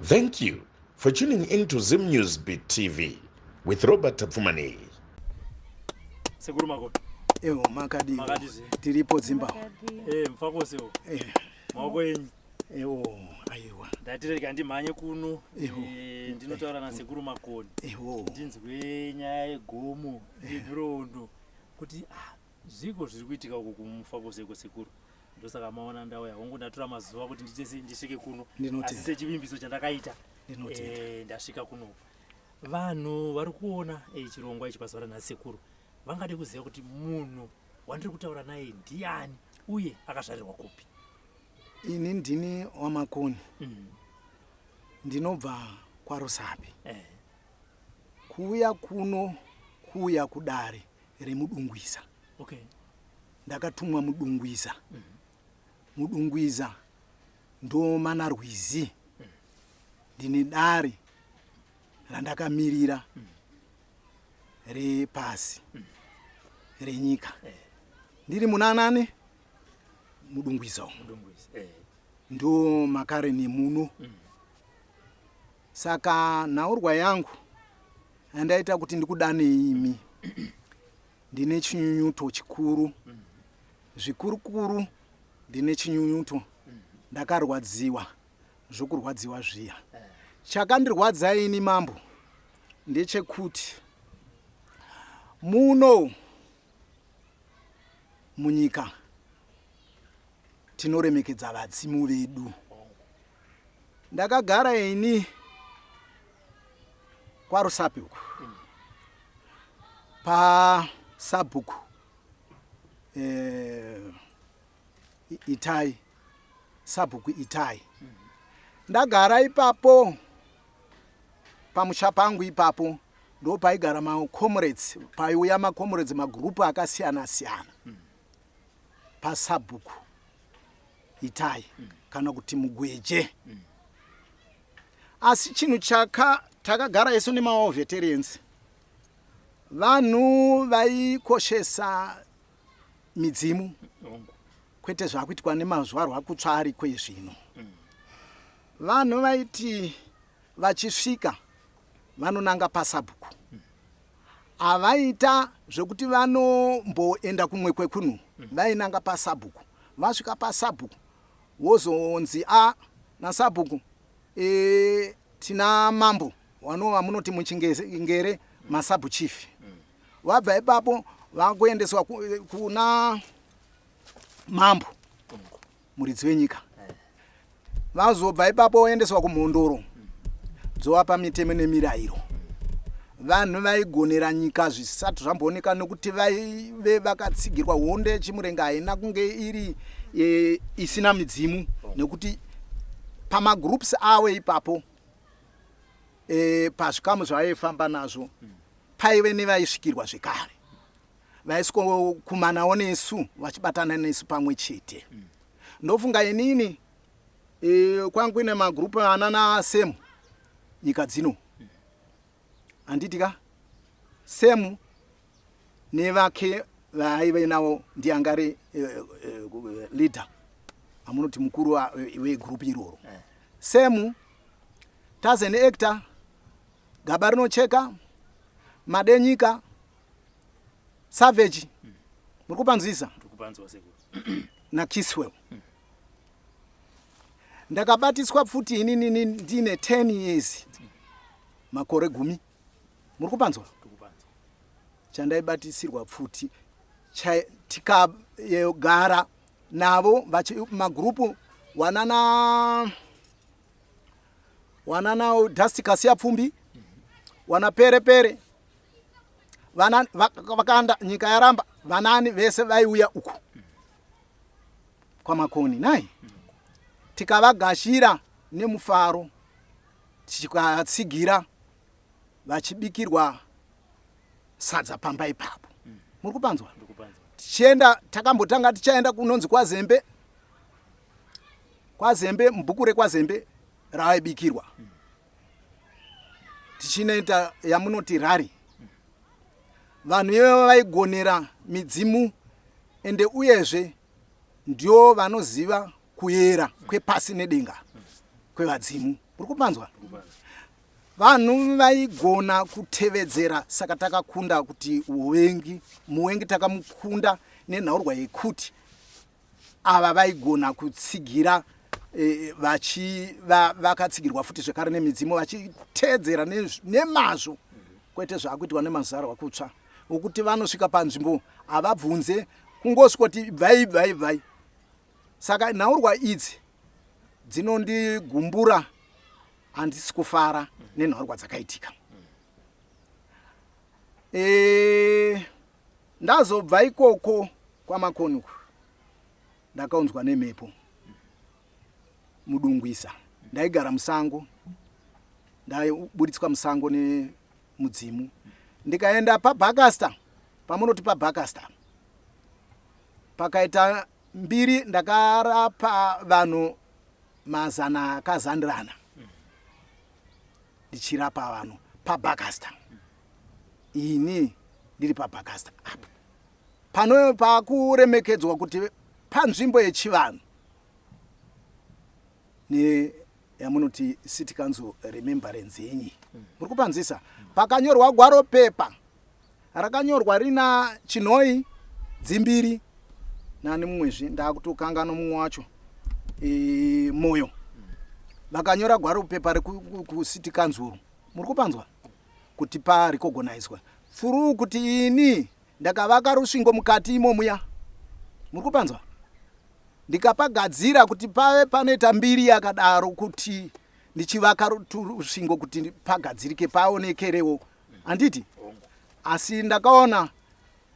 Thank you for tuning in to Zim News Beat TV with Robert Tapfumaneyi. Sekuru Makono. Ewo makadii? Makadii. Tiripo dzimba. Eh, mfakose wo. Eh. Maoko enyu. Ewo, aiwa. Ndati rega ndimhanye kuno. Ewo. Eh, ndinotaura nasekuru Makoni. Ewo. Ndinzwe nyaya yegomo nenhoroondo kuti ah, Zviiko zviri kuitika uku kuMufakose iko sekuru? Ndosaka maona ndauya. Hongu ndatora mazuva kuti ndiite ndisvike kuno. Ndinotenda. Asi sechivimbiso chandakaita Ndinotenda. eh, ndasvika kuno. Vanhu vari kuona eh, chirongwa ichi pazuva ranhasi sekuru vangade kuziva kuti munhu wandiri kutaura naye ndiani uye akazvarirwa kupi. Ini ndini waMakoni. Ndinobva kwaRusape. Eh. Kuuya kuno kuuya kudare reMudungwiza. Okay. Ndakatumwa Mudungwiza. Mudungwiza ndomana rwizi. Ndine dare randakamirira repasi renyika. Ndiri munanani Mudungwiza umu. Mudungwiza. Eh. Ndo makare nemuno. Saka nhaurwa yangu yandaita kuti ndikudanei imi ndine chinyunyuto chikuru zvikurukuru ndine chinyunyuto ndakarwadziwa zvokurwadziwa zviya chakandirwadza ini mambo ndechekuti muno munyika tinoremekedza vadzimu vedu Ndakagara ini kwaRusape uku pasabhuku eh, Itai sabhuku Itai ndagara ipapo pamusha pangu ipapo ndopaigara macomrades paiuya macomrades magrupu akasiyana siyana pasabhuku Itai kana kuti mugweje asi chinhu chaka takagara isu nemawo veterans vanhu vaikoshesa midzimu kwete zvakuitwa nemazvarwa kutsva ariko ezvino vanhu vaiti vachisvika vanonanga pasabhuku Havaita zvekuti vanomboenda kumwe kwekunhu vainanga pasabhuku vasvika pasabhuku wozonzi a nasabhuku e, tina mambo wanova munoti muchingere masabhu chief vabva ipapo vakuendeswa kuna mambo muridzi wenyika vazobva ipapo voendeswa kumhondoro dzovapa mitemo nemirayiro vanhu vaigonera nyika zvisati zvambooneka nokuti vaive vakatsigirwa hondo yechimurenga haina kunge iri e, isina midzimu nekuti pamagroups avo ipapo e, pazvikamu zvavaifamba nazvo paive nevaisvikirwa zvekare vaisikokumanawo nesu vachibatana nesu pamwe chete mm. ndofunga inini e, kwangu ine magrupu ana nasemu nyika dzino handiti ka semu nevake vaaive navo ndiye anga ari e, e, leader amunoti mukuru wegrupu iroro eh. semu tazen actor gaba rinocheka madenyika Savage muri kupanzwisa naKiswell ndakabatiswa pfuti inini ndine 10 years makore gumi muri kupanzwa chandaibatisirwa pfuti tikagara navo magurupu wanana wanana dust kasiya pfumbi wana pere pere vana vakanda nyika yaramba vanani vese vaiuya uku kwamakoni nai tikavagashira nemufaro tikatsigira vachibikirwa sadza pamba ipapo muri kupanzwa tichienda takambotanga tichaenda kunonzi kwazembe kwazembe mubhuku rekwazembe ravaibikirwa tichinoita yamunoti rari vanhu ivavo vaigonera midzimu ende uyezve ndio vanoziva kuyera kwepasi nedenga kwevadzimu. Uri kupanzwa? Vanhu vaigona kutevedzera, saka takakunda kuti uvengi muvengi takamukunda nenhaurwa yekuti ava vaigona kutsigira e, vachi vakatsigirwa futi zvekare nemidzimu vachiteedzera nemazvo kwete zvaakuitwa nemazarwa kutsva wokuti vanosvika panzvimbo havabvunze kungosvikoti ibvai ibvai ibvai. Saka nhaurwa idzi dzinondigumbura, handisi kufara nenhaurwa dzakaitika. E, ndazobva ikoko kwaMakoni uku ndakaunzwa nemhepo mudungwisa. Ndaigara musango, ndaiburitswa musango nemudzimu ndikaenda pabhakasta, pamunoti pabhakasta pakaita mbiri. Ndakarapa vanhu mazana akazandirana ndichirapa vanhu pabhakasta. Ini ndiri pabhakasta apa pano pakuremekedzwa kuti panzvimbo yechivanhu neyamunoti city council remembrance yenyi muri kupanzisa. Pakanyorwa gwaro pepa rakanyorwa rina Chinhoi Dzimbiri nani mumwezve, ndakutokangano mumwe wacho, Moyo. Vakanyora gwaro pepa rekucity council, muri kupanzwa, kuti parecognizwa through kuti ini ndakavaka rusvingo mukati imomuya, muri kupanzwa, ndikapagadzira kuti pave panoita mbiri yakadaro, kuti ndichivaka rusvingo kuti pagadzirike paonekerewo, handiti? Asi ndakaona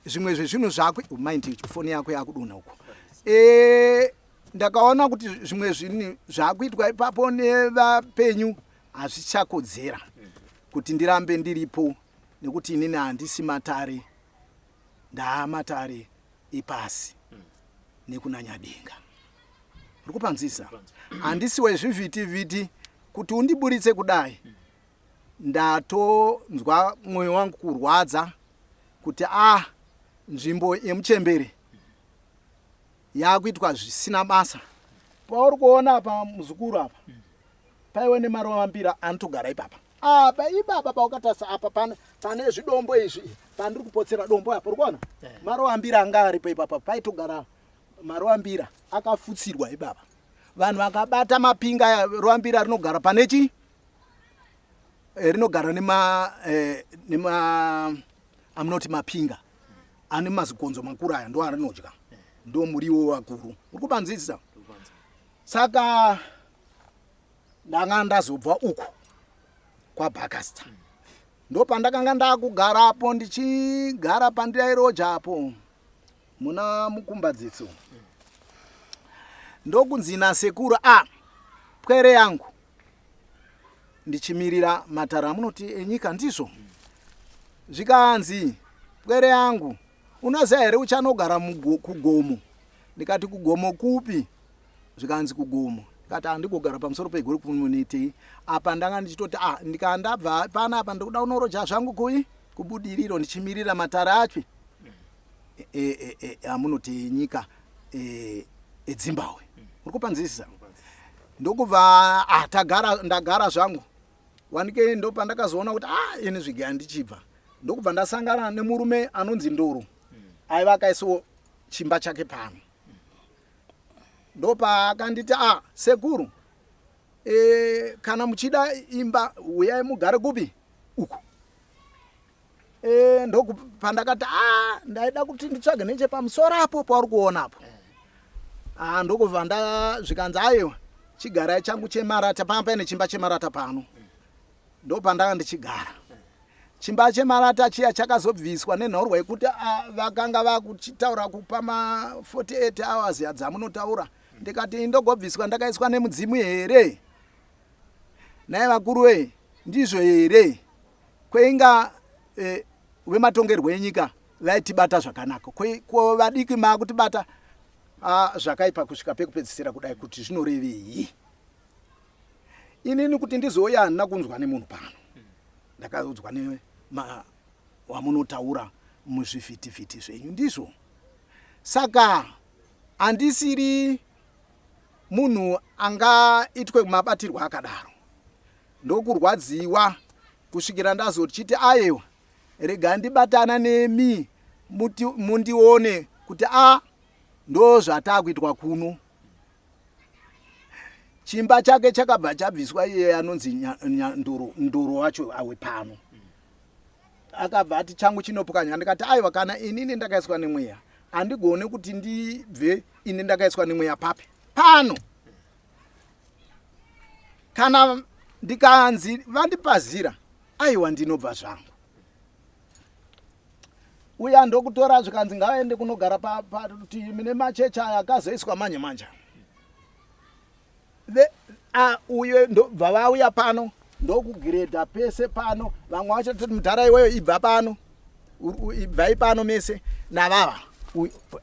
zvimwe zvezvinhu zvako, mind foni yako yakudonha uko. Ndakaona kuti zvimwe zvinhu zvakuitwa ipapo nevapenyu hazvichakodzera kuti ndirambe ndiripo, nekuti inini handisi matare, ndaamatare epasi nekuna Nyadenga. Uri kupanzisa? Handisi wezvivhitivhiti kuti undiburitse kudai. Ndatonzwa mwoyo wangu kurwadza kuti a ah, nzvimbo yemuchembere yakuitwa zvisina basa. Pauri kuona apa, muzukuru, apa paiwe nemarovambira anotogara ipapa apa, ipapa paukatarisa apa pane zvidombo izvi, pandiri kupotsera dombo apa, uri kuona marovambira anga aripo ipapa. Paitogara marovambira akafutsirwa ipapa, vanhu vakabata mapinga. Rovambira rinogara pane chi rinogara nema amunoti mapinga ane mazikonzo makuru aya, ndo arinodya, ndo muriwo wakuru. Uri kupanzisa? Saka ndanga ndazobva uku kwabhakasta, ndo pandakanga ndakugarapo, ndichigara pandairojapo muna Mukumbadzidzo. Ndokunzi nasekuru, a pwere yangu, ndichimirira matara amunoti enyika, ndizvo? Zvikanzi, pwere yangu, unoziva here uchanogara kugomo? Ndikati, kugomo kupi? Zvikanzi, kugomo. Ndikati, handigogara pamusoro pegore kunoitei apa? Ndanga ndichitoti, ah, ndikandabva panapa ndikuda kunoroja zvangu kui kuBudiriro, ndichimirira matara acho amunoti enyika eDzimbahwe. Uri kupanzisisa? Ndokubva ah, tagara, ndagara zvangu wanike. Ndo pandakazoona kuti ah, ini zvigaya ndichibva, ndokubva ndasangana nemurume anonzi Ndoro, aiva akaisawo chimba chake pano. Ndopaakanditi, ah, sekuru, kana muchida imba uyai mugare kupi uku. Ndokupandakati, a ndaida kuti nditsvage nechepamusoro apo pauri kuona apo. Ah, ndokubva zvikanzi, aiwa, chigarai changu chemarata panga paine chimba chemarata pano. Ndopandanga ndichigara. Chimba chemarata chiya chakazobviswa nenhaurwa yekuti vakanga vakuchitaura kupa ma 48 hours yadzamunotaura. Ndikati, ndogobviswa ndakaiswa nemudzimu here naye vakuru wee? Ndizvo here? Kweinga vematongerwo enyika vaitibata zvakanaka, ko vadiki maakutibata zvakaipa kusvika pekupedzisira kudai, kuti zvinorevei? Inini kuti ndizouya handina kunzwa nemunhu pano, ndakaudzwa wamunotaura muzvivhitivhiti zvenyu, ndizvo? Saka handisiri munhu angaitwe mabatirwo akadaro. Ndokurwadziwa kusvikira ndazochiti ayewa rega ndibatana nemi muti, mundione kuti a ndozvatakuitwa kuno. Chimba chake chakabva chabviswa iye anonzi Nyandoro, Ndoro wacho awe pano. Akabva ati changu chinopwanya. Ndikati aiwa kana inini ndakaiswa nemweya handigone kuti ndibve ini ndakaiswa nemweya papi pano. Kana ndikanzi vandipazira aiwa ndinobva zvangu. Uya ndokutora zvikanzi ngavaende kunogara parutivi mune machechi aya akazoiswa manje manje. Uye ndobva vauya pano ndokugiredha pese pano. Vamwe vacho toti mudhara iweyo ibva pano, ibvai pano mese navava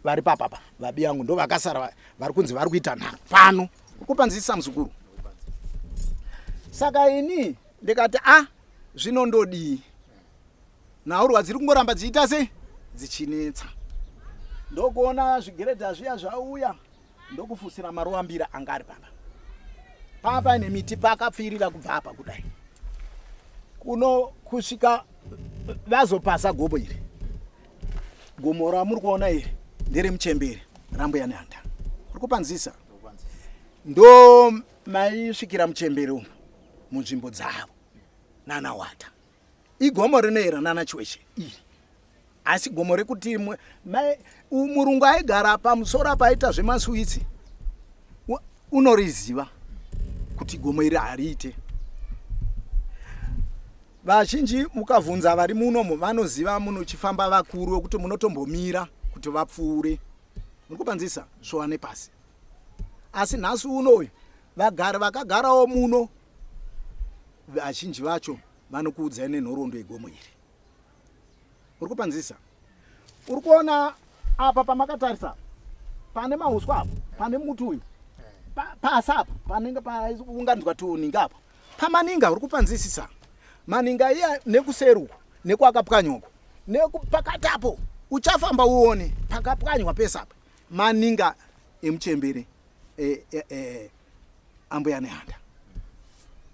vari papapa vabi yangu ndo vakasara vari kunzi vari kuita nharo pano. Kupanzisa muzukuru. Saka ini ndikati a zvino ndodii? Nhaurwa dziri kungoramba dzichiita sei? Dzichinetsa. Ndokuona zvigiredha zviya zvauya ndokufusira maruwambira anga ari papa. Papa paine miti pakapfirira kubva apa kudai. Kuno kusvika vazopasa gomo iri. Gomo ramuri kuona iri nderemuchembere rambuya Nehanda. Uri kupanzisa? Ndo maisvikira muchembere umu munzvimbo dzavo nana Wata. Igomo rinoera nana Chiweshe iri. Asi gomo rekuti murungu aigara pamusoro apa aita zvemasuwitsi unoriziva kuti gomo iri hariite. Vazhinji mukavhunza vari munomu vanoziva munochifamba vakuru wekuti munotombomira kuti vapfuure. Muri kupanzisa svowa nepasi. Asi nhasi unoyu vagari vakagarawo muno vazhinji vacho vanokuudzai nenhoroondo yegomo iri. Uri kupanzisa? Uri kuona apa pamakatarisa pane mahuswa apo, pane muti uyu pasi apa panenge paunganidzwa tuninga apo pamaninga. Uri kupanzisisa maninga iya nekuseri uku nekwakapwanywa uku nekupakati apo uchafamba uone pakapwanywa pese apa maninga emuchembere e, e, e, ambuya Nehanda.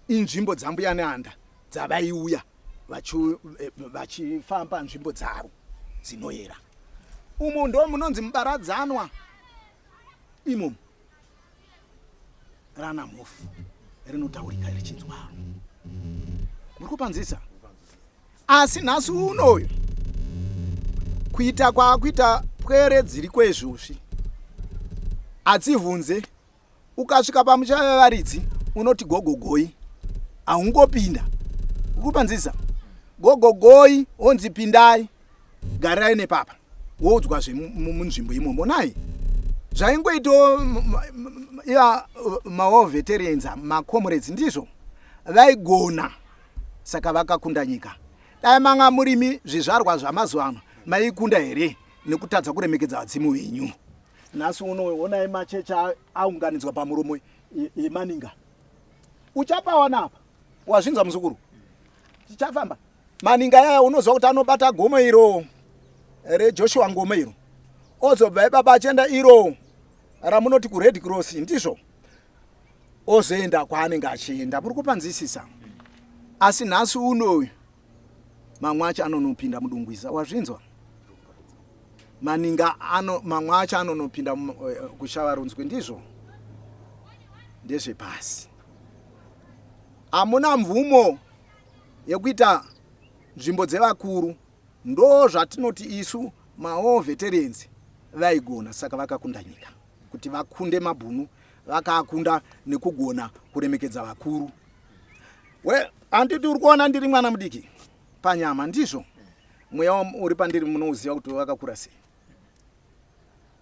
Inzvimbo dzambuya Nehanda dzavaiuya vachifamba nzvimbo dzavo dzinoyera. Umu ndo munonzi mubaradzanwa imomo rana mhofu rinotaurika richinzwaro. Muri kupanzisa? Asi nhasi unoyu kuita kwaakuita pwere dziri kwezvozvi adzivhunze. Ukasvika pamusha vevaridzi unoti gogogoi, haungopinda. Ukupanzisa gogogoi onzi pindai, garirai nepapa, woudzwa zvemunzvimbo imomo. Nai zvaingoitawo iya mawar veterans macomrades ndizvo vaigona, saka vakakunda nyika. Dai manga murimi zvizvarwa zvamazuva ano maikunda here nekutadza kuremekedza vadzimu venyu? Nhasi uno onai machechi aunganidzwa pamuromo yemaninga. Uchapawana apa. Wazvinzwa muzukuru? Tichafamba. Maninga yaya unoziva kuti anobata gomo iro reJoshua Ngoma iro. Ozobva ipapa achienda iro ramunoti kuRed Cross ndizvo. Ozoenda kwaanenge achienda. Muri kupanzwisisa? Asi nhasi uno mamwe acho anonopinda mudungwiza. Wazvinzwa? Maninga ano mamwe acho anonopinda kushavarunzwe ndizvo. Ndezvepasi. Hamuna mvumo yekuita nzvimbo dzevakuru. Ndo zvatinoti isu mawar veterans vaigona, saka vakakunda nyika. Kuti vakunde mabhunu vakakunda nekugona kuremekedza vakuru. We handiti uri kuona ndiri mwana mudiki panyama ndizvo. Mweya uri pandiri munouziva kuti wakakura sei.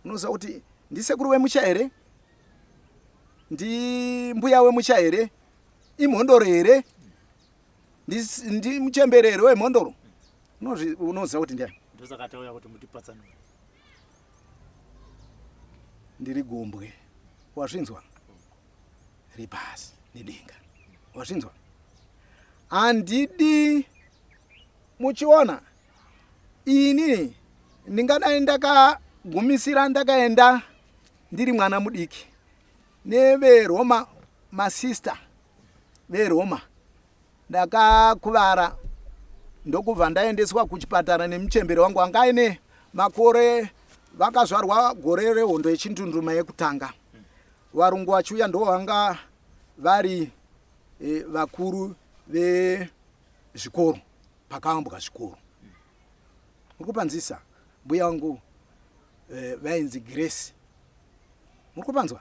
Unoziva kuti ndisekuru wemusha here? Ndi mbuya wemusha here? Imhondoro here? Ndi muchembere here wemhondoro? Unoziva kuti ndiani? Ndosaka tauya kuti mutipatsanure. Ndiri gombwe. Wazvinzwa? Ripasi nedenga. Wazvinzwa? Handidi muchiona ini ndingadai ndakagumisira ndakaenda ndiri mwana mudiki neveRoma, masista veRoma. Ndakakuvara ndokubva ndaendeswa kuchipatara nemuchembere wangu anga aine makore vakazvarwa gore rehondo yechindunduma yekutanga. Varungu vachiuya ndo vanga vari e, vakuru vezvikoro pakavambwa zvikoro. Muri kupanzisa mbuya wangu e, vainzi Grace. Muri kupanzwa?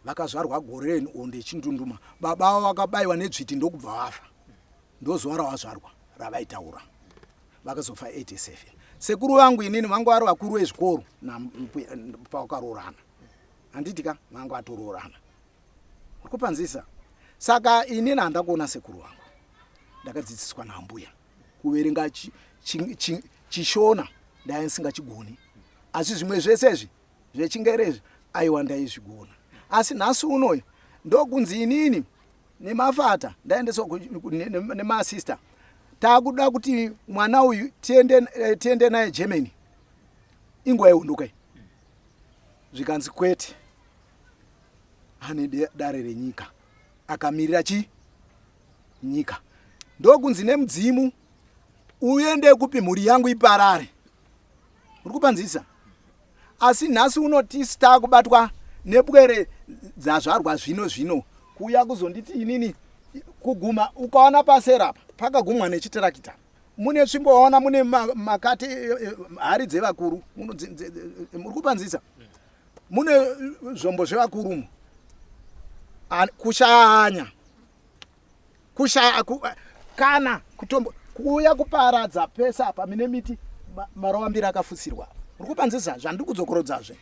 Vakazvarwa gore rehondo yechindunduma. Baba avo vakabayiwa nedzviti ndokubva vafa. Ndozuva ravazvarwa ravaitaura. Vakazofa 87. Sekuru vangu inini vangu vari vakuru vezvikoro pavakaroorana. Handiti ka vangu vatoroorana. Uri kupanzisa? Saka inini handa kuona sekuru vangu. Ndakadzidziswa naambuya kuverenga chishona ndaiva ndisingachigoni. Asi zvimwe zvese izvi zvechingerezi aiwa ndaizvigona asi nhasi unoyu ndokunzi inini nemafata ndaendeswa nemasista takuda kuti mwana uyu tiende, eh, tiende naye germany inguva yehondo kai zvikanzi kwete ane dare renyika akamirira chi nyika ndokunzi nemudzimu uende kupi mhuri yangu iparare uri kupanzisa asi nhasi uno tisi taakubatwa nepwere dzazvarwa zvino zvino kuuya kuzonditi inini kuguma ukaona pasera apa pakagumwa nechitirakita mune tsvimbo waona mune makati eh, eh, hari dzevakuru muri kupanzisa mune zvombo zvevakuru umu kushaya hanya kushaya ku, kana kutombo kuuya kuparadza pese apa mine miti marovambira akafutsirwa uri kupanzisa zvandiri kudzokorodzazve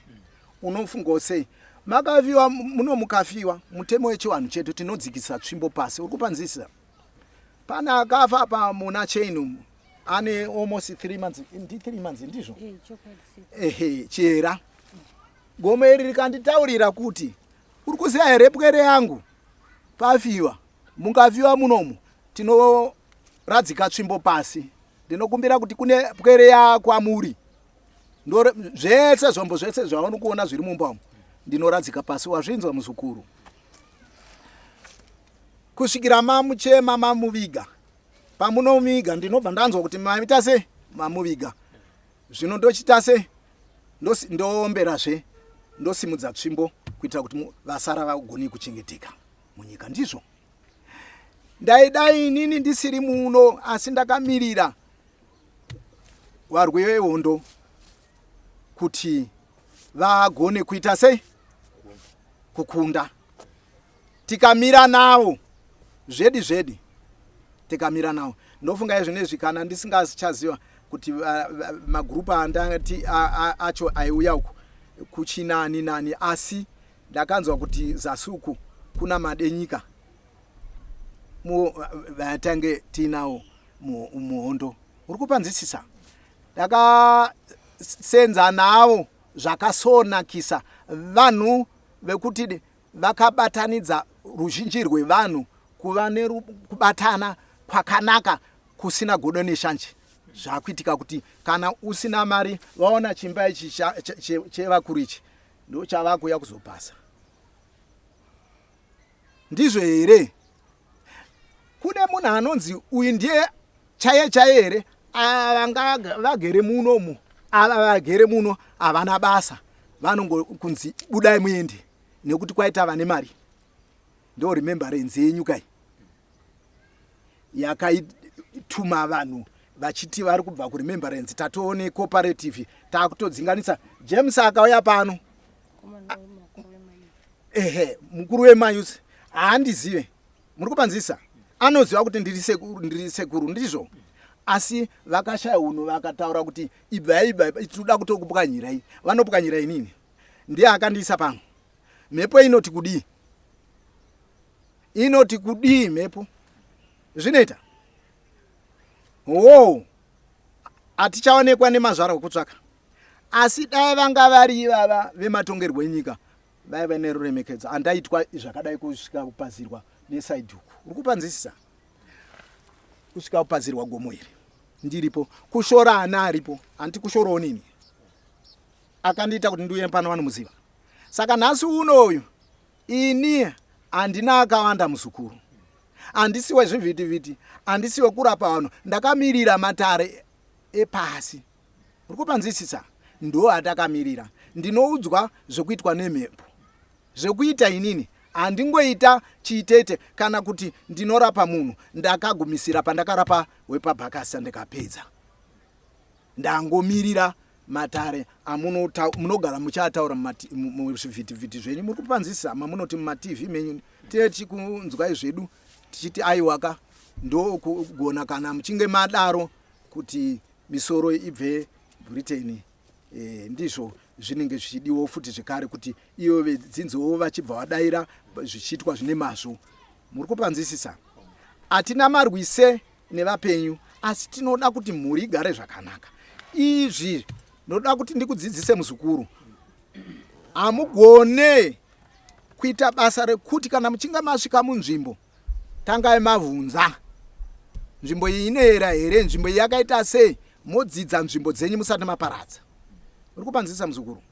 unofungawo sei makafiwa muno mukafiwa mutemo wechivanhu chedu tinodzikisa tsvimbo pasi uri kupanzisa pane akafa pa muna chain umu ane almost 3 months ndi 3 months ndizvo eh, ehe chihera gomo iri rikanditaurira kuti uri kuziva here pwere yangu Pafiwa, mungafiwa munomu, tinoradzika tsvimbo pasi. Ndinokumbira kuti kune pwere yakwamuri. Ndore zvese zvombo zvese zvauri kuona zviri mumba umu ndinoradzika pasi wazvinzwa muzukuru. Kusvikira mamuchema mamuviga. Pamunomuviga ndinobva ndanzwa kuti maita sei mamuviga. Zvino ndochita sei? Ndoomberazve ndosimudza tsvimbo kuitira kuti vasara vagone kuchengeteka munyika. Ndizvo ndaidai inini ndisiri muno, asi ndakamirira varwi vehondo kuti vagone kuita sei kukunda. Tikamira nawo zvedi zvedi tikamira nawo ndofunga izvinezvi kana ndisingachaziva kuti magrupu andati acho aiuya uku kuchina ani nani asi ndakanzwa kuti zasi uku kuna madenyika vatange tiinawo muhondo uri kupanzisisa ndakasenza nawo zvakasonakisa vanhu vekuti vakabatanidza ruzhinji rwevanhu kuva nekubatana kwakanaka kusina godo neshanje zvakuitika kuti kana usina mari vaona chimba ichi chevakuru ichi ndochavakuya kuzopasa ndizvo here kune munhu anonzi uyu ndiye chaiye chaiye here ava vagere munomu ava vagere muno havana basa vanongokunzi budai muende nekuti kwaita vane mari ndo remembrance yenyu kai yakaituma vanhu vachiti vari kubva kuremembrance tatoone cooperative takutodzinganisa james akauya pano ehe mukuru wemayouth haandizive muri kupanzisa anoziva kuti ndiri sekuru ndiri sekuru ndizvo asi vakashaya unhu vakataura kuti ibvai ibvai tinoda kutokupwanyirai vanopwanyira inini ndiye akandiisa pano mhepo inoti kudii inoti kudii mhepo zvinoita wo hatichaonekwa nemazvara okutsvaka asi dai vanga vari ivava vematongerwo enyika vaiva neruremekedzo andaitwa zvakadai kusvika kupazirwa nesaidi uku uri kupanzisisa kusvika kupazirwa gomo iri ndiripo kushora ana aripo hanti kushorawo nini akandiita kuti ndiuye pano vanomuziva saka nhasi unoyu ini handina akawanda muzukuru. Handisi wezvivhitivhiti, handisi wekurapa vanhu, ndakamirira matare epasi. Uri kupanzwisisa? Ndo atakamirira. Ndinoudzwa zvekuitwa nemhepo. Zvekuita inini handingoita chiitete kana kuti ndinorapa munhu ndakagumisira pandakarapa wepabhakasa ndikapedza. Ndangomirira matare amunogara muchiataura muzvivhitivhiti zvenyu muri kupanzwisisa mamunoti mumatv menyu tine tichikunzwai zvedu tichiti aiwaka ndokugona kana muchinge madaro kuti misoro ibve Britain e, ndizvo zvinenge zvichidiwo futi zvekare kuti ivo vedzinzowo vachibva vadaira zvichiitwa zvine mazvo muri kupanzwisisa hatina marwise nevapenyu asi tinoda kuti mhuri igare zvakanaka izvi ndoda kuti ndikudzidzise muzukuru hamugone kuita basa rekuti kana muchinge masvika munzvimbo tangai mavhunza nzvimbo iyi inoera here nzvimbo iyi yakaita sei modzidza nzvimbo dzenyu musati maparadza uri kupanzisa muzukuru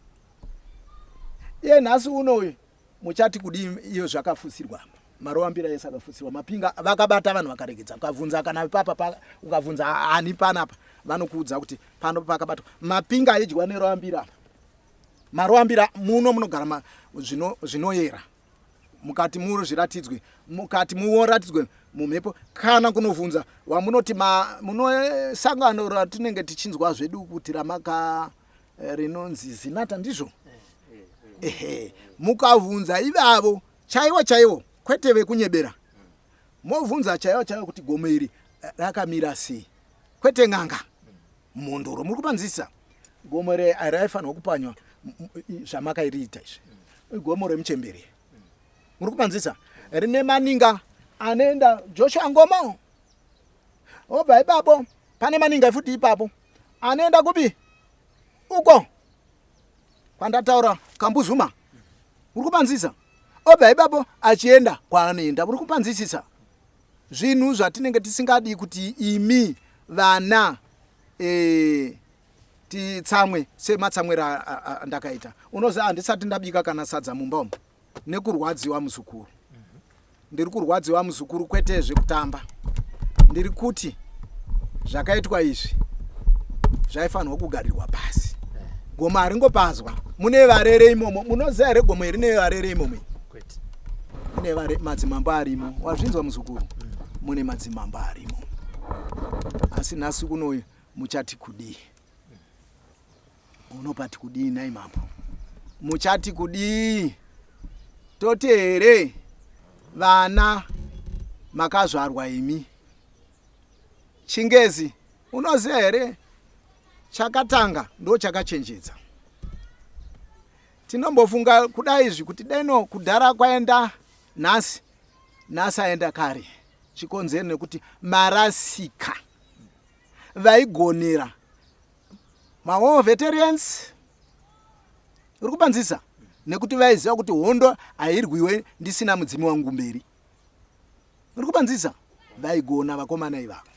iye nhasi unoyu muchati kudii iyo zvakafusirwa marovambira yese akafusirwa mapinga vakabata vanhu vakaregedza ukavhunza kana papa ukavhunza ani panapa vanokuudza kuti pano pakabatwa mapinga aidyiwa nerovambira apa marovambira muno munogara zvinoyera mukati muro zviratidzwe mukati muoratidzwe mumhepo kana kunovhunza wamunoti munosangano ratinenge tichinzwa zvedu kuti ramaka eh, rinonzi zinata ndizvo ehe mukavhunza ivavo chaivo chaivo kwete vekunyebera movhunza chaivo chaivo kuti gomo iri eh, rakamira sei kwete n'anga mhondoro muri kupanzisa gomo raifanirwa kupanywa zvamakairiita izvi igomo remuchembere muri kupanzisa rine maninga anoenda joshua ngomo obva ipapo pane maninga futi ipapo anoenda kupi uko kwandataura kambuzuma uri kupanzisa obva ipapo achienda kwaanoenda uri kupanzisisa zvinhu zvatinenge tisingadi kuti imi vana e, titsamwe sematsamwero andakaita unoziva handisati ndabika kana sadza mumba umu nekurwadziwa muzukuru ndiri kurwadziwa muzukuru kwete zvekutamba ndiri kuti zvakaitwa izvi zvaifanirwa kugarirwa pasi gomo haringopazwa mune varere imomo munoziva here gomo iri rine varere imomo mune vare madzimambo arimo wazvinzwa muzukuru mune madzimambo arimo asi nhasi kunoyu muchati kudii Unopati kudii nhai mambo? Muchati kudii? Toti here vana makazvarwa imi? Chingezi unoziva here chakatanga ndo chakachenjedza. Tinombofunga kudai izvi kuti deno kudhara kwaenda nhasi, nhasi aenda kare. Chikonzero nekuti marasika vaigonera mawar veterans uri kupanzisa nekuti vaiziva kuti hondo hairwiwe ndisina mudzimu wangu mberi uri kupanzisa vaigona vakomana ivavo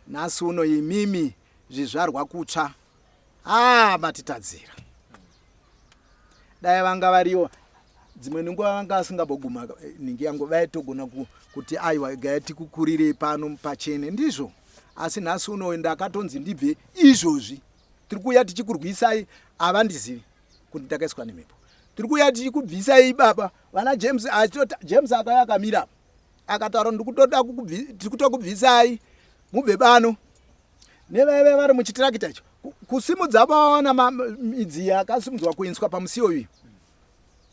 nhasi uno imimi zvizvarwa kutsva haa matitadzira dai vanga variwo dzimwe nguva vanga vasingamboguma eh, nhingi yangu vaitogona kuti aiwa gaya tikukurirei pano pachene ndizvo asi nhasi uno ndakatonzi ndibve izvozvi tiri kuuya tichikurwisai havandizivi kuti ndakaiswa nemhepo tiri kuuya tichikubvisai baba vana james achitota james akauya akamira akataura ndikutoda tiri kutokubvisai mubve pano nevaive vari muchitirakita icho kusimudza vaona midzi yakasimudzwa kuinswa pamusiwo uyu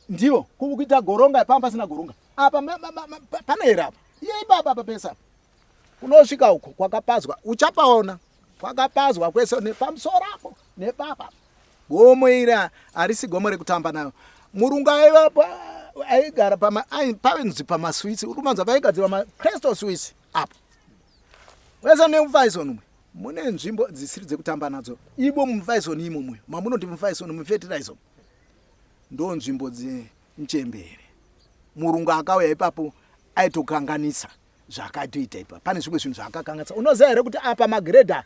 ndivo kuita goronga pamba pasina goronga apa panoera apa iye ipapa apa pese apa unosvika uko kwakapazwa uchapaona kwakapazwa kwese nepamusoro apo nepapa gomo iri harisi gomo rekutamba nayo murungu aiva aigara painzi pamaswitsi uri kumanzwa paigadzirwa macrystal swiss apo wese nemufaison umwe mune nzvimbo dzisiri dzekutamba nadzo ibo mufaison imomo mamunoti mufaison mufetiraizo ndo nzvimbo dzenchembere murungu akauya ipapo aitokanganisa zvaakatoita ipa pane zvimwe zvinhu zvaakakanganisa unoziva here kuti apa magreda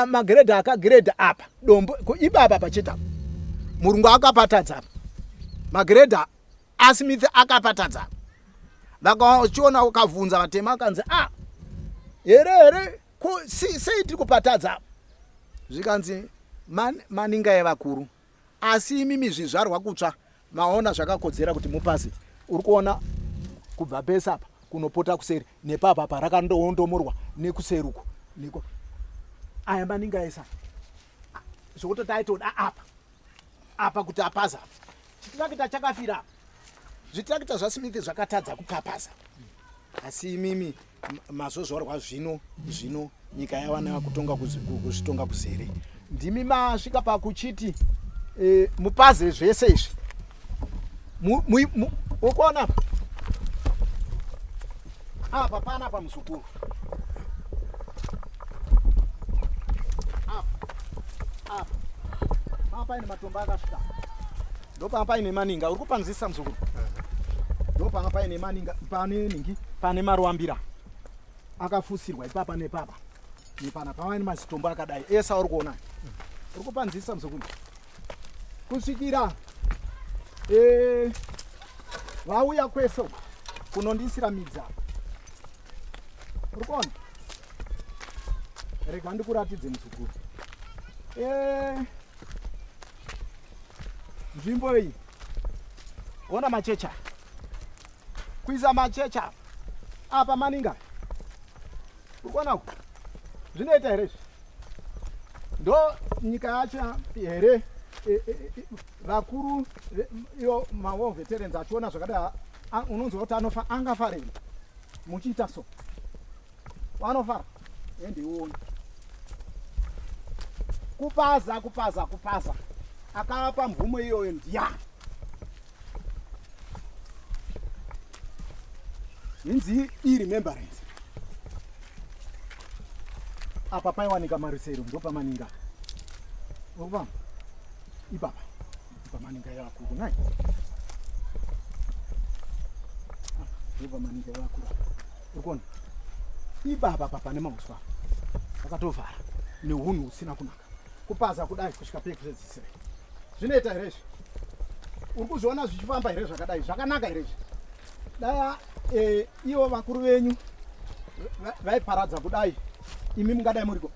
magreda akagreda apa dombo ipapa pachete apa murungu akapatadza apa magreda asmith akapatadza apa. Vakachiona ukavhunza vatema akanzi a ah, here here ko sei tiri kupatadza? Zvikanzi maninga evakuru asi imimi zvizvarwa kutsva maona zvakakodzera kuti mupaze. Uri kuona kubva pese apa kunopota kuseri nepapa apa rakandoondomorwa nekuseri uko niko aya maninga ese zvekutoti aitoda apa apa kuti apaza chitirakita chakafira apa zvitirakita zvasmith zvakatadza kupapaza asi imimi mazozvarwa zvino zvino nyika yawana kutonga kuzvitonga kuzere ndimi masvika pakuchiti e, mupaze zvese izvi ukuona apa apa pana pa muzukuru apa apa paa paine matombo akasvika ndopanga paine maninga uri kupanzisa muzukuru ndopanga paine maninga pane ningi pane maruambira akafusirwa ipapa nepapa nepana pava nemazitombo akadai ese auri kuona uri kupanzisa muzukuru kusvikira eh, vauya kwese uku kunondiisira midzi apa uri kuona rega ndikuratidze muzukuru eh, nzvimbo iyi ona machecha kuisa machecha apa maninga uri kuona uku zvinoita here izvi ndo nyika yacho here e, e, e, vakuru iyo mawar veterans achiona zvakadai unonzwa kuti anofa angafarei muchiita so vanofara endione kupaza kupaza kupaza akavapa mvumo iyoyo ndiyani inzi iremembrance apa paiwanika marusero ndopamaninga urikufamba ipapa pamaninga yavakuru nai ndopamaninga yavakuru urikuona ipapa pa pane mauswa akatovhara neunhu husina kunaka kupaza kudai kusvika pekupedzisira zvinoita here izvi uri kuzviona zvichifamba here zvakadai zvakanaka here izvi dai eh, ivo vakuru venyu vaiparadza kudai imi mungadai muriko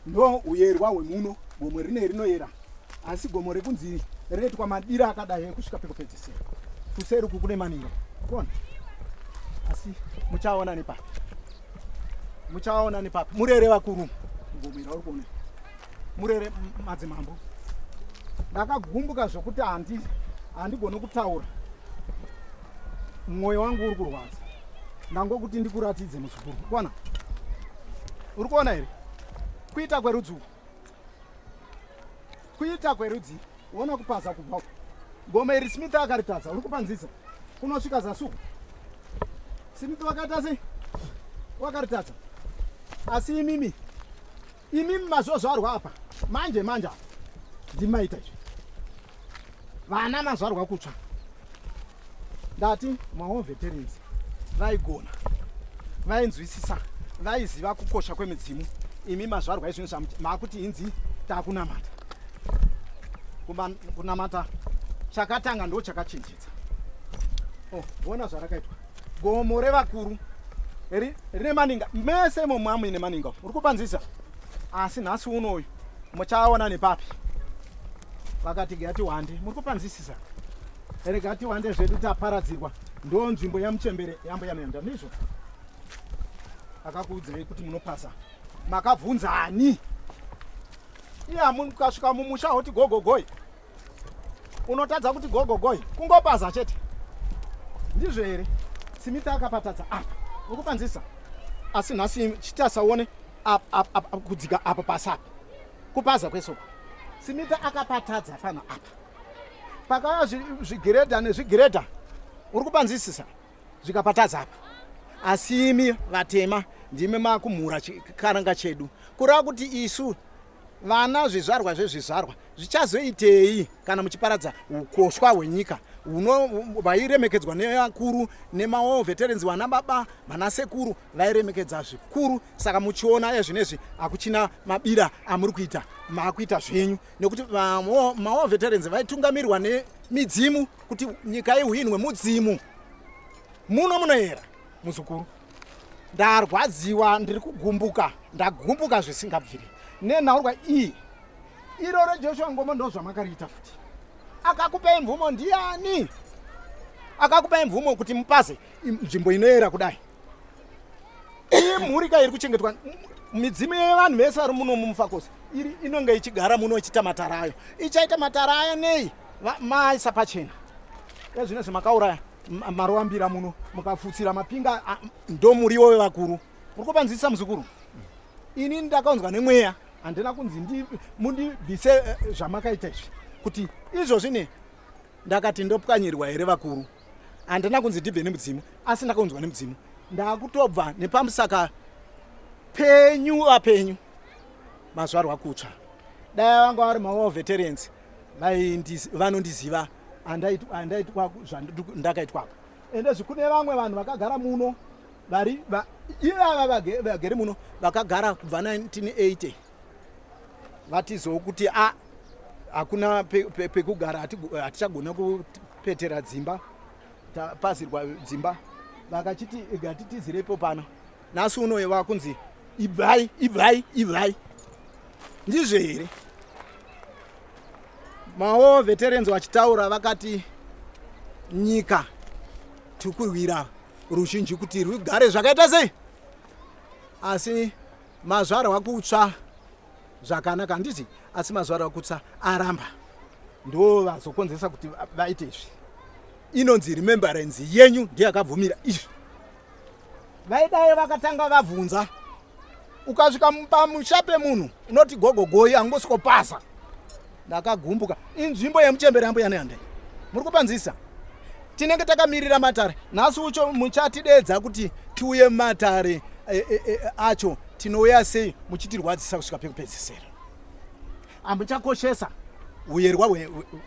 ndo uyerwa hwemuno gomo rine rinoyera asi gomo rekunzi rinoitwa madira akadai ekusvika pekupedzisira kuseri uku kune maninga kona asi muchaona nepapi muchaona nepapi murere vakuru gomo ira uri kuona murere madzimambo ndakagumbuka zvokuti handi handigoni kutaura mwoyo wangu uri kurwadza ndangokuti ndikuratidze muzukuru kuona uri kuona here kuita kwerudzi uku kuita kwerudzi uona kupaza kubva uku gome iri smith akaritadza uri kupanzisa kunosvika zasuku smith wakaita sei wakaritadza asi imimi Imimi mazozvarwa apa manje manje apa ndimaita izvi vana mazvarwa kutsva ndati mawar veterans vaigona vainzwisisa vaiziva kukosha kwemidzimu imi mazvarwa izvino makuti inzi takunamata kunamata chakatanga ndo chakachenjedza oh, ona zvarakaitwa Gomo revakuru rine maninga mese imo mamuine maninga uri kupanzisa asi nhasi unoyu muchaona nepapi vakati gati wande muri kupanzisisa rega tiwande zvedu taparadzirwa ndo nzvimbo yamuchembere yambuya nenda ndizvo akakuudzai kuti munopasa makabvunzani iye mukasvika mumusha hoti gogogoi unotadza kuti gogogoi kungopaza chete ndizvo here simita akapatadza apa ukupanzisa asi nhasi chitasaone kudzika apa pasi apa kupaza kwesoko simita akapatadza pana apa pakauya zvigiredha nezvigiredha uri kupanzisisa zvikapatadza apa asi imi vatema ndimi makumhura chikaranga chedu kureva kuti isu Vana zvizvarwa zvezvizvarwa zvichazoitei kana muchiparadza ukoshwa hwenyika vairemekedzwa nevakuru nemawar veterans vana baba vana sekuru vairemekedza zvikuru saka muchiona ezvinezvi hakuchina mabira amuri kuita maakuita zvenyu nekuti mawar veterans vaitungamirwa nemidzimu kuti nyika ihwinwe mudzimu. Muno munoyera muzukuru. Ndarwadziwa, ndiri kugumbuka, ndagumbuka zvisingabviri nenhaurwa iyi. Iro reJoshua Ngomo ndozvamakariita futi. Akakupai mvumo ndiani? Akakupai mvumo kuti mupaze nzvimbo inoyera kudai? Iyi mhuri ka iri kuchengetwa midzimu yevanhu vese vari muno mumufakose iri inonge ichigara muno ichiita matara ayo. Ichaita matara ayo nei? Maisa pachena. Ezvino zvamakauraya marovambira muno mukafutsira mapinga ndomuriwo wevakuru. Muri kupanzwisisa muzukuru? Ini ndakaunzwa nemweya, handina kunzi mundibvise zvamakaita izvi kuti izvozvi ne ndakati ndopwanyirwa here vakuru. Handina kunzi ndibve nemudzimu, asi ndakaunzwa nemudzimu. Ndakutobva nepamusaka penyu apenyu mazvarwa kutsva. Dai vanga vari mawar veterans vanondiziva andaitwa zvandakaitwa apa. Ende zvikune vamwe vanhu vakagara muno vari ivava vagere muno vakagara kubva 1980 vatizowo kuti a hakuna pekugara, hatichagona kupetera dzimba, tapazirwa dzimba, vakachiti gatitizirepo pano. Nhasi uno vakunzi ibvai, ibvai, ibvai. Ndizvo here? Mawo veterans vachitaura vakati nyika tiri kurwira ruzhinji kuti rugare zvakaita sei, asi mazvarwa kutsva zvakanaka handiti? Asi mazvarwa kutsva aramba, ndo vazokonzeresa kuti vaite izvi. Inonzi remembrance yenyu ndiyakabvumira izvi. Vaidai vakatanga vabvunza. Ukasvika pamusha pemunhu unoti gogogoi angosvikopasa. Ndakagumbuka. Inzvimbo yemuchembere yambuya Nehanda, muri kupanzisa. Tinenge takamirira matare nhasi ucho muchatidedza kuti tiuye matare acho. Tinouya sei muchitirwadzisa kusvika pekupedzisira? Hamuchakoshesa uyerwa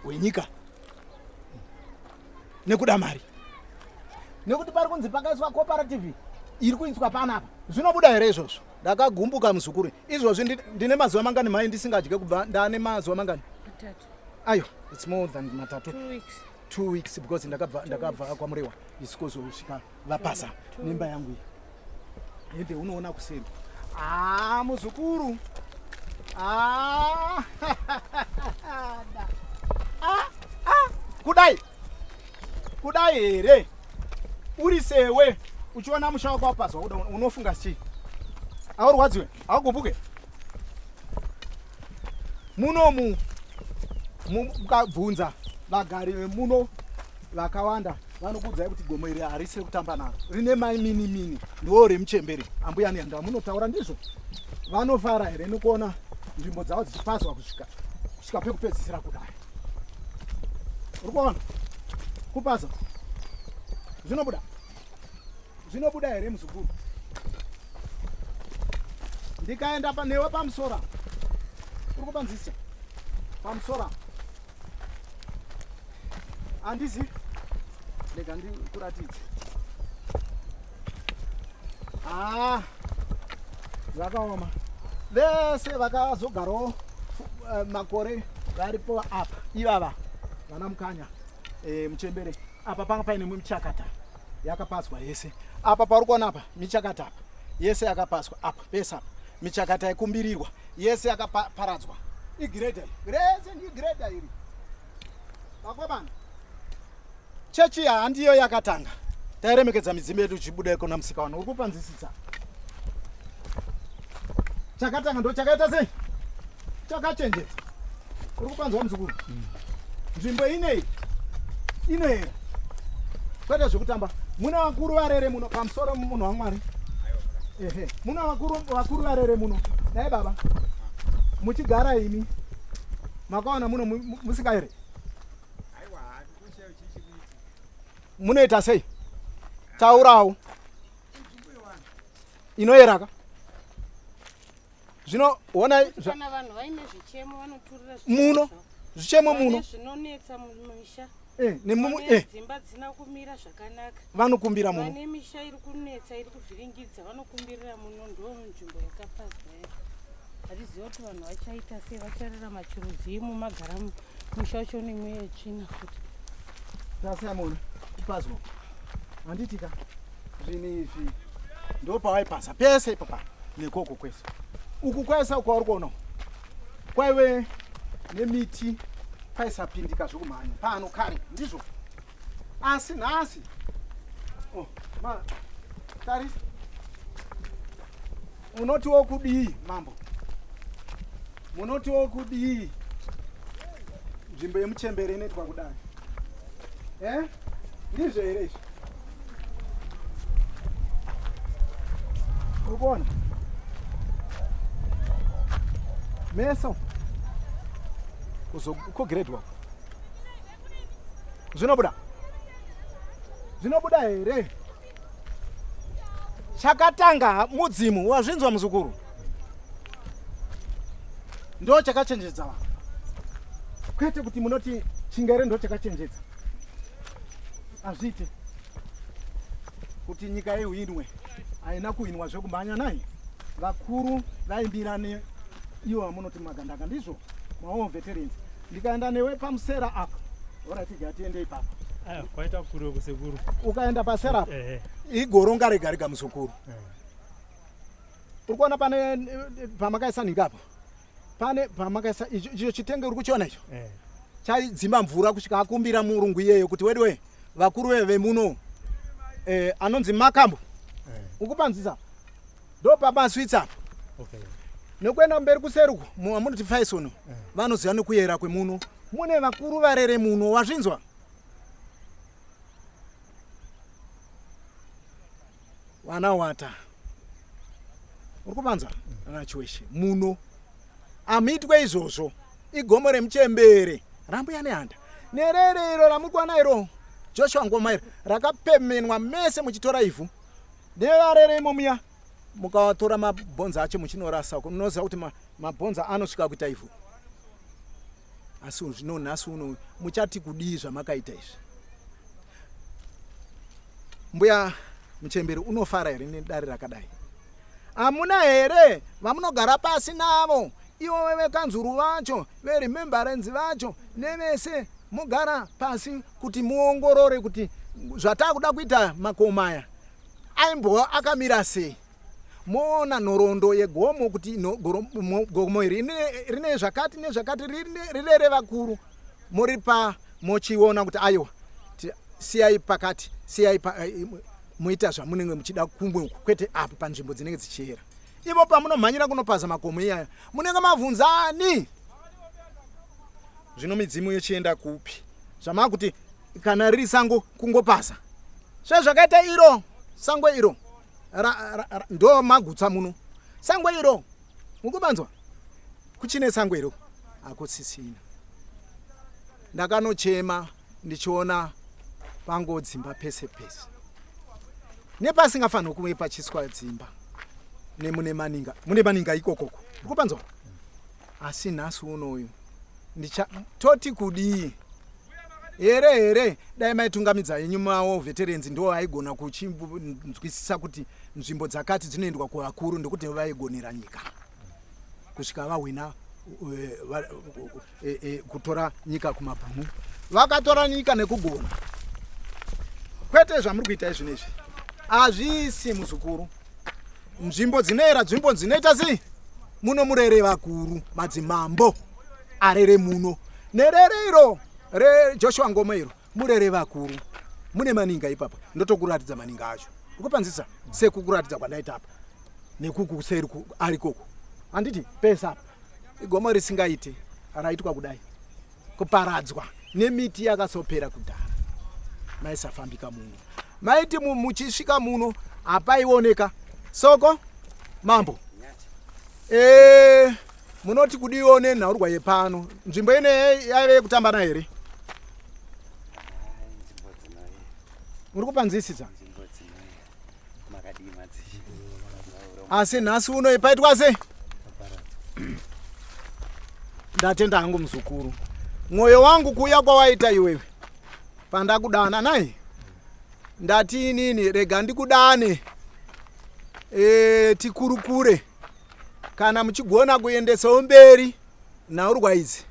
hwenyika nekuda mari, nekuti pari kunzi pakaiswa cooperative iri kuiswa panapa. Zvinobuda here izvozvo? Ndakagumbuka muzukuru. Izvozvi ndine mazuva mangani mai ndisingadye? Kubva ndaane mazuva mangani? Matatu. Ayo, it's more than matatu. 2 weeks. 2 weeks, because ndakabva kwaMurewa isikozosvika vapasa nemba yangu iyi. Hembe unoona kuseri. Ah, muzukuru. Ah, ah, ah. Kudai kudai here? Uri sewe uchiona musha wako wapazwa kuda, unofunga chii? Aurwadziwe? Augumbuke? Munomu mukabvunza vagari vemuno vakawanda vanokuudzai kuti gomo iri harisi rekutamba naro, rine mai mini ndo remuchembere ambuya Nehanda vamunotaura. Ndizvo vanofara here nekuona nzvimbo dzavo dzichipazwa kusvika pekupedzisira kudai? Uri kuona kupaza zvinobuda, zvinobuda here muzukuru? Ndikaenda newe pamusoro, uri kupanzisa pamusoro, handizi. Rega ndikuratidze. Ah, zvakaoma. Vese vakazogarawo makore varipo apa ivava vana Mukanya, muchembere apa panga paine michakata yakapazwa yese apa. Pauri kuona apa michakata apa yese yakapazwa apa pese apa, michakata yakumbirirwa yese yakaparadzwa. Igiredha iri rese, ndigiredha iri vakomana. Chechi handiyo yakatanga. Tairemekedza midzimu yedu tichibuda ikona musika wano. Uri kupanzisisa? Chakatanga ndo chakaita sei? Chakachenjedza. Uri kupanzwa muzukuru? Nzvimbo inei inoera, kwete zvekutamba. Muna vakuru varere muno pamusoro, munhu waMwari. Ehe, muna vakuru, vakuru varere muno. Dai baba muchigara imi makaona muno musingaere, munoita sei? Taurawo. Inoyeraka zvino honai. Kana vanhu vaine zvichemo vanoturira muno zvavo. Zvichemo Vane muno zvinonetsa mumisha, nemu vane dzimba dzina kumira zvakanaka, vanokumbira muno. Vane misha iri kunetsa, iri kuvhiringidza, vanokumbirira muno. Ndo nzvimbo yakapazwa iyo. Hatiziva kuti vanhu vachaita sei, vachararama chirudzii mumagara musha wacho une mweya yetsvina futi. Tasiyamona kupazwa. Handiti ka zvinhu izvi ndopawaipaza pese ipapa nekoko kwese uku kwese uku wauri kuona kwaive nemiti paisapindika zvekumhanya pano kare ndizvo asi nhasi oh, ma tarisa unotiwo kudii mambo munotiwo kudii nzvimbo yemuchembere inoitwa kudai eh? ndizvo here izvi uri kuona meso kugredwa zvinobuda zvinobuda here chakatanga mudzimu wazvinzwa muzukuru ndo chakachenjedza vanhu kwete kuti munoti chingere ndo chakachenjedza hazviite kuti nyika ihwinwe haina kuhwinwa zvekumhanya nai vakuru vaimbira ne ivo vamunoti magandanga ndizvo mawo veterans ndikaenda newe pamusera apa oratidza tiende ipapo kwaita kure kusekuru ukaenda pasera apa eh, eh. igoronga rega rega muzukuru eh. uri kuona pane pamakaisa nhinga apa pane pamakaisa icho chitenge uri kuchiona icho chaidzima mvura kusvika akumbira murungu iyeyo kuti weduwe vakuru vemuno eh, anonzi makambo eh. ukupanzisa ndopamaswitsi apa okay. nekuenda mberi kuseri uku amunoti faisono eh. vanoziva nekuyera kwemuno mune vakuru varere muno wazvinzwa vana wata uri kupanzwa ana chiweshe muno amuitwe izvozvo igomo remuchembere rambuya nehanda nerere iro ramuri kuwana iro joshua ngoma iro rakapemenwa mese muchitora ivhu nevarere imo muya mukatora mabhonzo acho muchinorasa uko munoziva kuti mabhonzo anosvika kuita ivhu asi zvino nhasi uno muchati kudii zvamakaita izvi mbuya muchembere unofara here nedare rakadai hamuna here vamunogara pasi navo ivo vekanzuru vacho veremembrance vacho nevese mogara pasi kuti muongorore kuti zvatakuda kuita makomo aya aimbova akamira sei moona nhoroondo yegomo kuti gomo iri rine zvakati nezvakati rirere vakuru moripa mochiona kuti aiwa siyai pakati siyai pa, eh, muita zvamunenge muchida kumwe uku kwete apo panzvimbo dzinenge dzichiyera ivo pamunomhanyira kunopaza makomo iyaya munenge mavhunzani zvino midzimu yochienda kupi zvamakuti kana riri sango kungopaza sezvakaita iro sango iro ndo magutsa muno sango iro mukubanzwa kuchine sango iro hakusisina ndakanochema ndichiona pangodzimba pese pese nepasingafanirwi kuve pachiswa dzimba nemune maninga mune maninga ikokoko ukupanzwa asi nhasi unoyu ndicha toti kudii here here dai maitungamidza henyu mawo veterans ndo aigona kuchinzwisisa kuti nzvimbo dzakati dzinoendwa kuvakuru ndokuti vaigonera nyika kusvika vahwina eh, eh, eh, kutora nyika kumabhunu vakatora nyika nekugona kwete zvamuri kuita izvi nezvi hazvisi muzukuru nzvimbo dzinoera nzvimbo dzinoita sei muno murere vakuru madzimambo arere muno nerere iro rejoshua ngoma iro murere vakuru mune maninga ipapa ndotokuratidza maninga acho ukupanzisa sekukuratidza kwandaita apa nekukuseri arikoko handiti pese apa igomo risingaite raitwa kudai kuparadzwa nemiti yakasopera kudhara maisafambika muno maiti muchisvika muno hapaioneka soko mambo e, munoti kudiwo nenhaurwa yepano nzvimbo ine yaive yekutambana here muri kupanzwisisa asi nhasi uno paitwa sei ndatenda hangu muzukuru mwoyo wangu kuuya kwawaita iwewe pandakudana nai ndati inini rega ndikudane e, tikurukure kana muchigona kuendesawo mberi nhaurwa idzi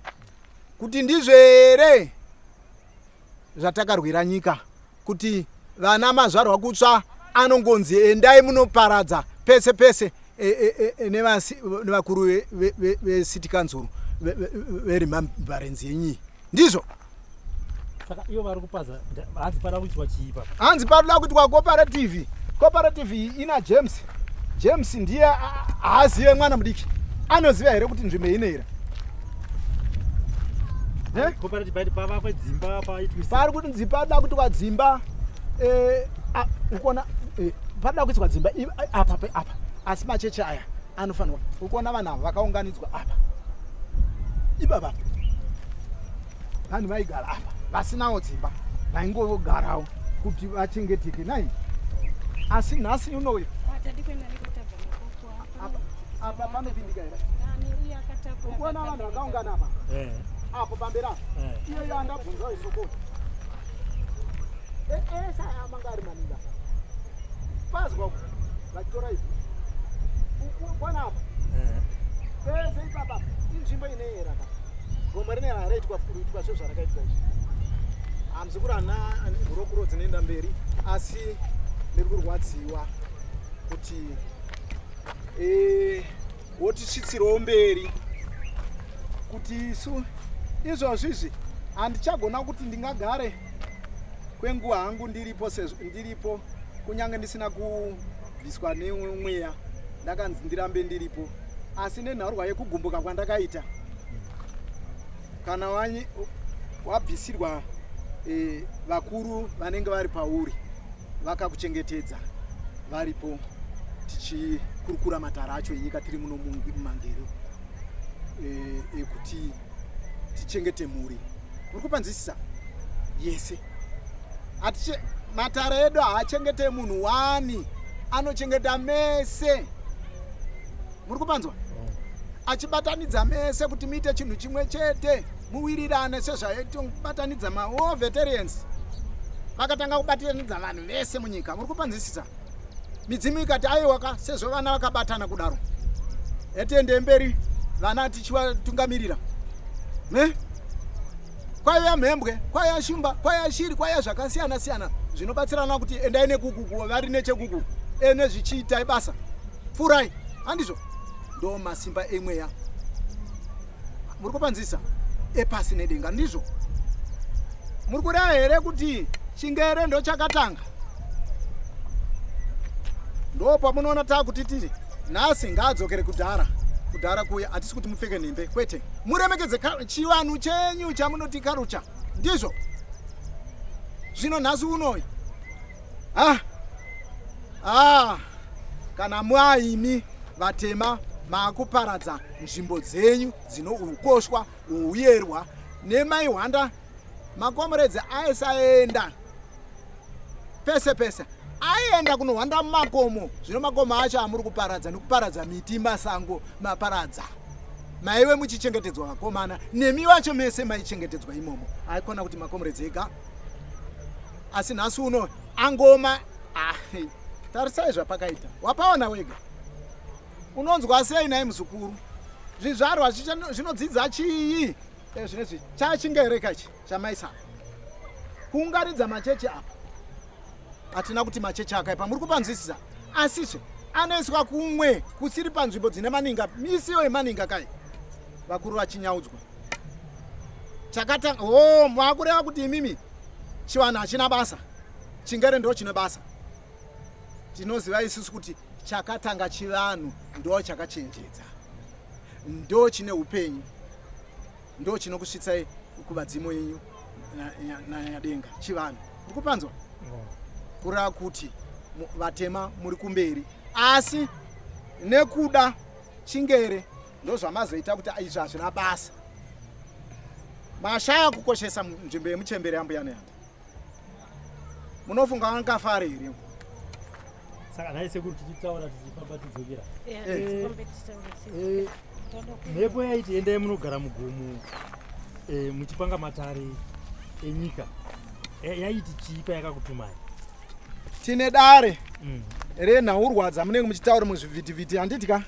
kuti ndizvo here zvatakarwira nyika kuti Vana mazvarwa kutsva anongonzi endai munoparadza pese pese e, e, e, nevakuru vecity council veremembrance yenyi ndizvo. Saka ivo vari kupaza hanzi pada kuitwa chii papa? Hanzi padoda kuitwa cooperative. Cooperative iyi ina James. James ndiye haazive mwana mudiki. Anoziva here kuti nzvimbo inoera? Eh? Cooperative pavakwe dzimba paitwe. Pari kuti pada kuitwa dzimba. Eh, ukuona eh, pada kuitwa dzimba apa apa. Asi macheche aya anofanirwa. Ukuona vanhu ava vakaunganidzwa apa. Ibaba. Vanhu vaigara apa vasinawo dzimba vaingogarawo kuti vachengeteke nai. Asi nhasi unoyo apa panopindika here? Ukuona vanhu vakaungana apa eh. Apo pamberi apa eh. Iyoyo andabvunza isoko ese aya manga ari maninga pazwa vachitora izvi ukuona apa eh. Pese ipapa inzvimbo inoyera ka gomo rine raitwa kuitwa sezvarakaitwa izvi. Hamuzukuru hana hurokuro dzinoenda mberi, asi ndiri kurwadziwa kuti wotisvitsirawo mberi kuti isu izvozvi izvi handichagona kuti ndingagare kwenguva hangu ndiripo sezvo ndiripo kunyange ndisina kubviswa nemweya ndakanzi ndirambe ndiripo, asi nenhaurwa yekugumbuka kwandakaita kana wabvisirwa vakuru vanenge vari pauri vakakuchengetedza varipo tichikurukura matara acho enyika tiri muno mumangero ekuti tichengete mhuri. Muri kupanzwisisa yese atiche matara edu haachengete munhu wani, anochengeta mese. Muri kupanzwa? Achibatanidza mese kuti muite chinhu chimwe chete, muwirirane sezvaitobatanidza mawar veterans vakatanga kubatanidza vanhu vese munyika. Muri kupanzwisisa? Midzimu ikati aiwaka, sezvo vana vakabatana kudaro, etiende mberi vana tichivatungamirira ne kwaiva mhembwe, kwaiva shumba, kwaiva shiri, kwaiva zvakasiyana siyana zvinobatsirana kuti endai nekukuku vari nechekuku ene zvichiitai basa pfurai, handizvo? Ndo masimba emweya muri kupanzisa epasi nedenga, ndizvo? Muri kureva here kuti chingere ndo chakatanga? Ndo pamunoona taakuti tiri nhasi ngaadzokere kudhara kudhara kuya. Hatisi kuti mupfeke nhembe, kwete, muremekedze chivanhu chenyu chamunoti karucha, ndizvo? Zvino nhasi unoyi ah kana mwaimi vatema maakuparadza nzvimbo dzenyu dzinoukoshwa uyerwa nemaihwanda makomoredzi aisaenda pese pese, aienda kunohwanda mumakomo. Zvino makomo acho amuri kuparadza nekuparadza miti, masango maparadza, maive muchichengetedzwa vakomana nemi vacho mese maichengetedzwa imomo, aikona kuti makomoredzi ega. Asi nhasi uno angoma ah, tarisai zvapakaita, wapaona wega. Unonzwa sei nhai muzukuru? Zvizvarwa zvinodzidza chii zvinezvi? Chachingereka ichi chamaisa kuunganidza machechi apa. Hatina kuti machechi akaipa, muri kupanzwisisa, asizve anoiswa kumwe kusiri panzvimbo dzine maninga, misiyo yemaninga kai vakuru vachinyaudzwa chakatanga. O makureva kuti imimi chivanhu hachina basa, chingere ndo chine basa. Tinoziva isusu kuti chakatanga chivanhu ndo chakachenjedza, ndo chine upenyu, ndo chinokusvitsai kuvadzimu yenyu nanyadenga, chivanhu. Ndikupanzwa kureva kuti vatema muri kumberi, asi nekuda chingere ndozvamazoita kuti izvi hazvina basa, mashaya kukoshesa nzvimbo yemuchembere yambuya Nehanda. Munofunga vangafare here? Saka nhai sekuru, tichitaura tichifamba tidzokera, mhepo yaiti endai munogara mugomo muchipanga matare enyika, yaiti chii payakakutumai? Tine dare renhaurwa dzamunenge muchitaura muzvivhitivhiti, handiti ka?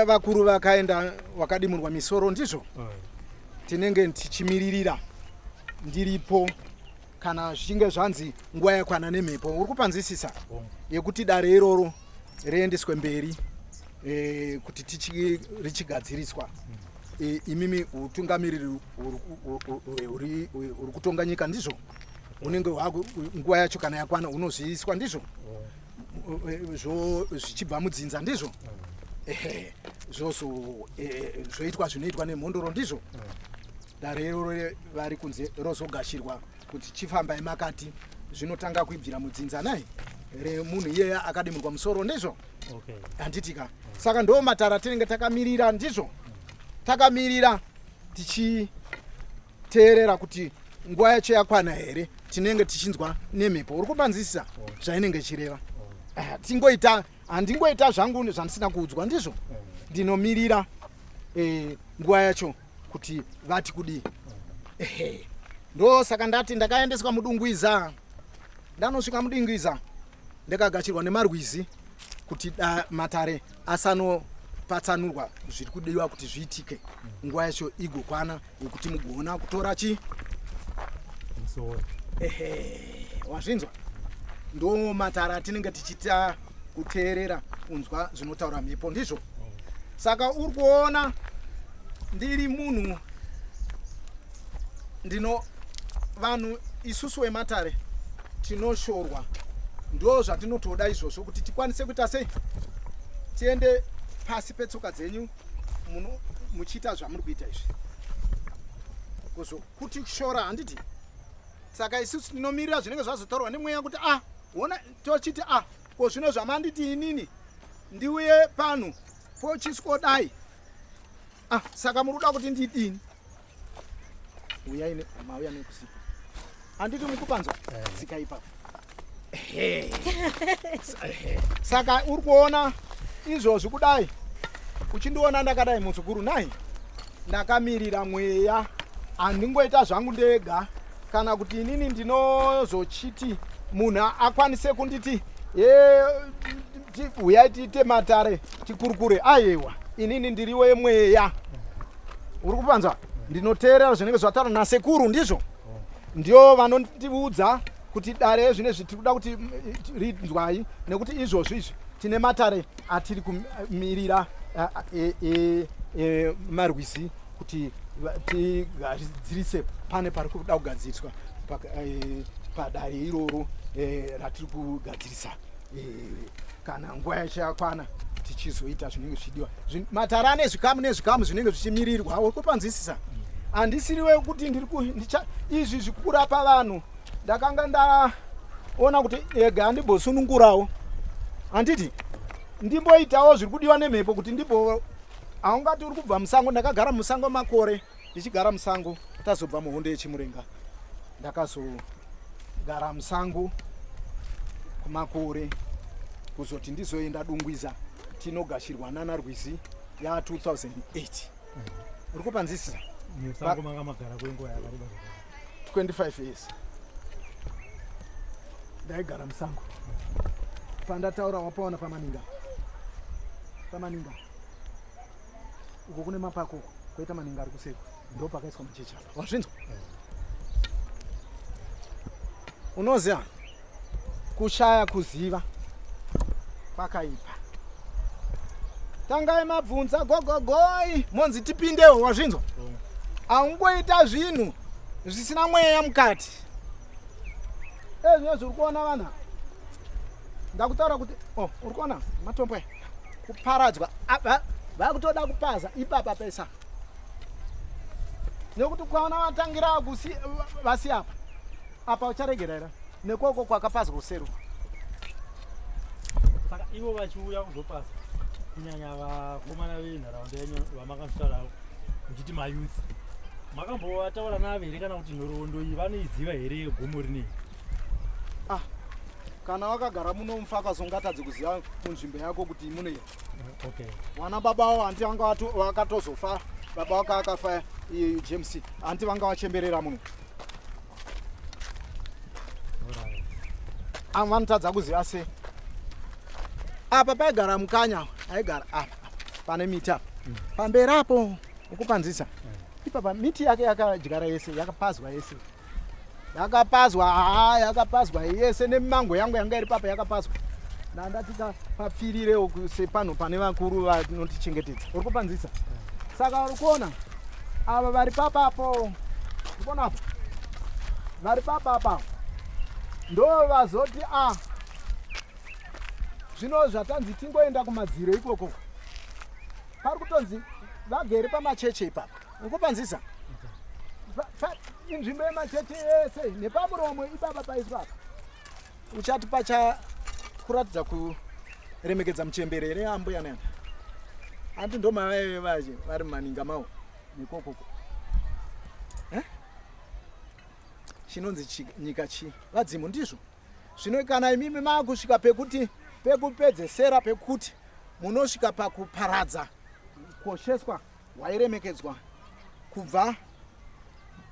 Vakuru vakaenda vakadimurwa misoro, ndizvo? Tinenge tichimiririra ndiripo. Kana zvichinge zvanzi nguva yakwana nemhepo, uri kupanzwisisa yekuti dare iroro riendeswe mberi e, kuti tichi, richigadziriswa e, imimi utungamiriri uri kutonga nyika ndizvo unenge nguva yacho kana yakwana unozviiswa ndizvo zvichibva mudzinza ndizvo ehe zvozo eh, zvoitwa zvinoitwa nemhondoro ndizvo dare iroro vari kunze rozogashirwa kuti chifambai makati zvinotanga kuibvira mudzinza nai remunhu iyeye akadimurwa musoro ndizvo handitika saka ndo matara tinenge takamirira ndizvo takamirira tichiteerera kuti nguva yacho yakwana here tinenge tichinzwa nemhepo uri kupanzisisa zvainenge ichireva ah, tingoita handingoita zvangu zvandisina kuudzwa ndizvo ndinomirira eh, nguva yacho kuti vati kudii ehe ndosaka ndati ndakaendeswa mudungwiza ndanosvika mudungwiza ndakagashirwa nemarwizi kuti da, matare asanopatsanurwa zviri kudiwa kuti zviitike nguva yacho igokwana yekuti mugoona kutora chi musoro ehe wazvinzwa ndo matare atinenge tichita kuteerera kunzwa zvinotaura mhepo ndizvo saka uri kuona ndiri munhu ndino vanhu isusu wematare tinoshorwa ndo zvatinotoda izvozvo kuti tikwanise kuita sei tiende pasi petsoka dzenyu muchiita zvamuri kuita izvi kuzo kuti shora handiti saka isusu tinomirira zvinenge zvazotaurwa nemweya kuti ah hona tochiti ah ko zvino zvamanditi inini ndiuye pano pochiswodai ah saka muri kuda kuti ndidini uyai mauya nekusipo handiti mukupanzwa eh. dzika ipapo saka uri kuona izvozvi kudai uchindiona ndakadai muzukuru nai ndakamirira mweya handingoita zvangu ndega kana kuti inini ndinozochiti munhu akwanise kunditi huyai tiite matare tikurukure ayewa inini ndiri wemweya uri kupanzwa ndinoteerera zvinenge zvataura nasekuru ndizvo ndio vanondiudza kuti dare zvine zvitiri kuda kuti rinzwai nekuti izvozvo izvi tine matare atiri kumirira e, e, e, marwizi kuti tigadzirise pane pari kuda kugadziriswa padare iroro ratiri kugadzirisa kana nguva yacho yakwana tichizoita zvinenge zvichidiwa matare ane zvikamu nezvikamu zvinenge zvichimirirwa uri kupanzwisisa handisiriwe kuti ndiri izvi zvikurapa vanhu ndakanga ndaona kuti ega ndimbosunungurawo handiti ndimboitawo zviri kudiwa nemhepo kuti ndimbo haungati uri kubva musango ndakagara musango makore ndichigara musango tazobva muhondo yechimurenga ndakazogara musango kumakore kuzoti ndizoenda dungwiza tinogashirwa nana rwizi ya 2008 uri kupanzisisa musango manga magara kwenguva yakareba 25 years ndaigara musango pandataura wapaona pamaninga pamaninga uko kune mapako uko koita maninga ari kuseri ndo pakaiswa machechi apa wazvinzwa unoziva kushaya kuziva kwakaipa tangai mabvunza gogogoi monzi tipindewo wazvinzwa haungoita zvinhu zvisina mweya mukati ezvino zviri kuona vanhu ndakutaura kuti oh, uri kuona matombo aya kuparadzwa vakutoda kupaza ipapa pesa nekuti ukaona vatangira vasi apa apa ucharegera here nekoko kwakapazwa kuseri saka ivo vachiuya kuzopaza kunyanya vakomana venharaunda yenyu vamakasvitaura muchiti mayouth makambovataura navo here kana kuti nhoroondo iyi vanoiziva here yegomo rinei ah kana wakagara muno mufakazi ungatadze kuziva munzvimbo yako kuti mune okay. Wana baba wavo hanti vanga vakatozofa baba waka akafa iyeyu James hanti vanga vachemberera muno avo vanotadza kuziva sei apa paigara mukanya aigara apa pane miti apa mm. pamberi apo ukupanzisa mm. ipapa miti yake yakadyara yese yakapazwa yese. Yakapazwa, haa, yakapazwa yese nemimango yangu yanga iri papa yakapazwa. Ndandati papfirirewo sepano pane vakuru vanotichengetedza. Uri kupanzisa? Saka uri kuona ava vari papapo, uri kuona apa vari papapa ndo vazoti a zvino zvatanzi tingoenda kumadziro ikoko, pari kutonzi vagere pamacheche ipapa. Uri kupanzisa? Inzvimbo yemacheche yese nepamuromo ipapa paiswa apa. Uchati pacha kuratidza kuremekedza muchembere here ambuya nana? Hanti ndo mavaive vache vari mumaninga mawo nekokoko. Eh? Chinonzi chi, nyika chi vadzimu ndizvo. Zvino kana imimi maakusvika pekuti pekupedzesera pekuti munosvika pakuparadza kukosheswa hwairemekedzwa kubva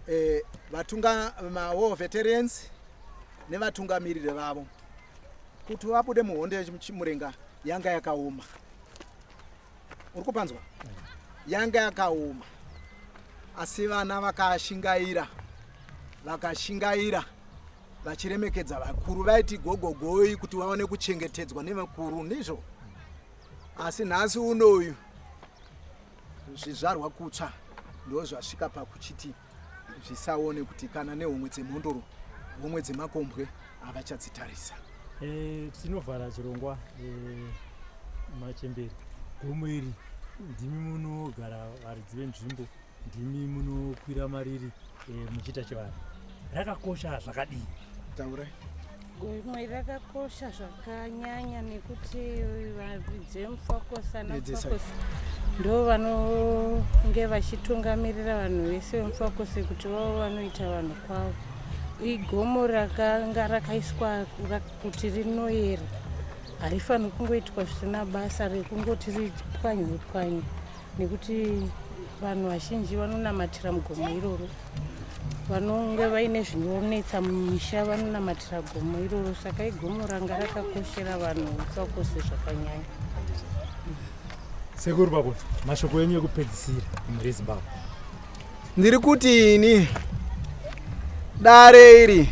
eh, vatunga mawar veterans nevatungamiriri vavo kuti vabude muhondo yechimurenga yanga yakaoma. Uri kupanzwa? Yanga yakaoma, asi vana vakashingaira, vakashingaira vachiremekedza vakuru, vaiti gogogoi kuti vaone kuchengetedzwa nevakuru, ndizvo. Asi nhasi unoyu zvizvarwa kutsva ndozvasvika pakuchiti zvisaone kuti kana nehomwe dzemhondoro, homwe dzemakombwe havachadzitarisa. Tinovhara chirongwa machembere. Gomo iri ndimi munogara varidzi venzvimbo, ndimi munokwira mariri muchiita chivanhu. Rakakosha zvakadii? Taurai. Gomo iri rakakosha zvakanyanya nekuti varidzi veMufakose ana Mufakose ndo vanonge vachitungamirira vanhu vese veMufakose kuti vavo vanoita vanhu kwavo. Igomo rakanga rakaiswa kuti rinoyera, harifaniri kungoitwa zvisina basa rekungoti ripwanywe pwanywe, nekuti vanhu vazhinji vanonamatira mugomo iroro, vanonge vaine zvinonetsa mumisha vanonamatira gomo iroro. Saka igomo ranga rakakoshera vanhu Mufakose zvakanyanya. Sekuru Pakuti, mashoko enyu ekupedzisira kumhuri yeZimbabwe. Ndiri kuti ini dare iri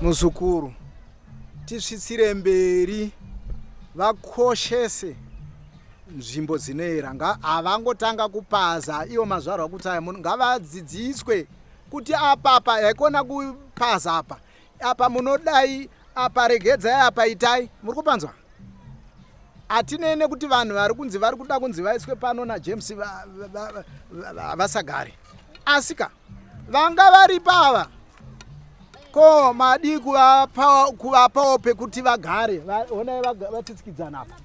muzukuru tisvitsire mberi, vakoshese nzvimbo dzinoera. Havangotanga kupaza ivo mazvarwa kuti aya ngavadzidziswe kuti apapa haikona kupaza, apa apa munodai, apa regedzai, apa itai. Muri kupanzwa? Hatinei nekuti vanhu vari kunzi vari kuda kunzi vaiswe pano naJames vasagare, asi ka vanga varipo ava ko madii kuvapawo pekuti vagare? Honai vatsitsikidzana apa,